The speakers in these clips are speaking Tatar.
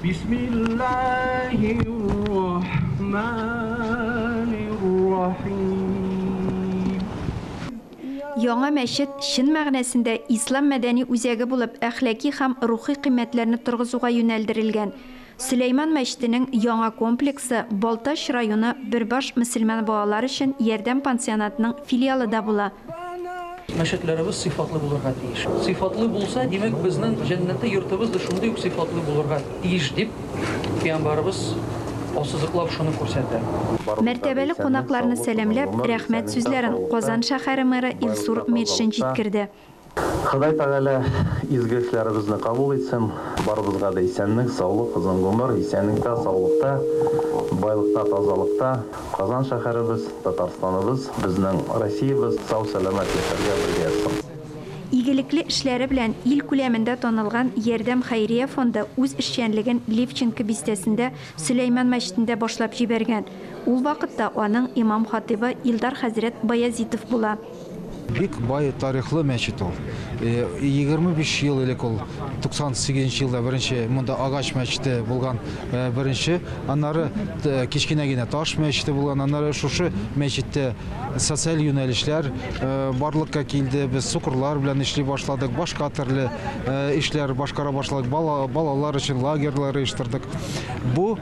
Бисмиллаһир-рахманир-рахим. Яңа мәчет чын мәгънәсендә ислам мәдәни үзәге булып, әхлаки һәм рухи кыйммәтләрне торгызуга юнәлдерелгән. Сөләйман мәчетенең яңа комплексы Балтач районы Бөрбаш мөселман балалар өчен Ярдәм пансионатының филиалы да була. Мәчетләребез сыйфатлы булырга тиеш. Сыйфатлы булса, димәк, безнең җәннәттә йортыбыз да шундый ук сыйфатлы булырга тиеш, дип, пәйгамбәребез ассызыклап шуны күрсәтә. Мәртәбәле кунакларны сәламләп, рәхмәт сүзләрен Казан шәһәре мэры Илсур Метшин җиткерде. Ходай Тәгалә изге эшләребезне кабул итсен. Барыбызга да исәнлек, саулык, озын гомер, исәнлектә, саулыкта, байлыкта, тазалыкта. Казан шәһәребез, Татарстаныбыз, безнең Россиябез сау-сәламәт яшәргә бергә язсын. Игелекле эшләре белән ил күләмендә танылган Ярдәм хәйрия фонды үз эшчәнлеген Левченко бистәсендә Сөләйман мәчетендә башлап җибәргән. Ул вакытта аның имам-хатыйбы Илдар хәзрәт Баязитов була. Бик бай тарихлы мәчет ул. 25 ел элек ул 98 нче елда беренче монда агач мәчете булган беренче. Аннары кечкенә генә таш мәчете булган. Аннары шушы мәчеттә социаль юнәлешләр барлыкка килде. Без сукырлар белән эшли башладык, башка төрле эшләр башкара башладык. Балалар өчен лагерьлар оештырдык. Бу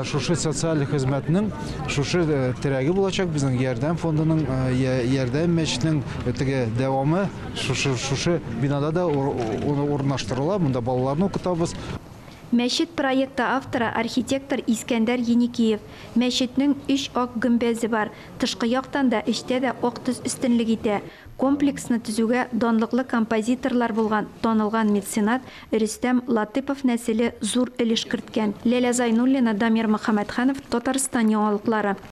шушы социаль хезмәтнең Шушы терәге булачак безнең Ярдәм фондының, Ярдәм мәчетенең теге дәвамы шушы шушы бинада да урнаштырыла. Монда балаларны укытабыз. Мәчет проекты авторы, архитектор Искәндәр Еникиев. Мәчетнең өч ак гөмбәзе бар. Тышкы яктан да, эчтә дә ак төс өстенлек итә. Комплексны төзүгә данлыклы композиторлар булган танылган меценат Рөстәм Латыпов нәселе зур өлеш керткән. Ләлә Зайнуллина, Дамир Мөхәммәтханов, Татарстан яңалыклары.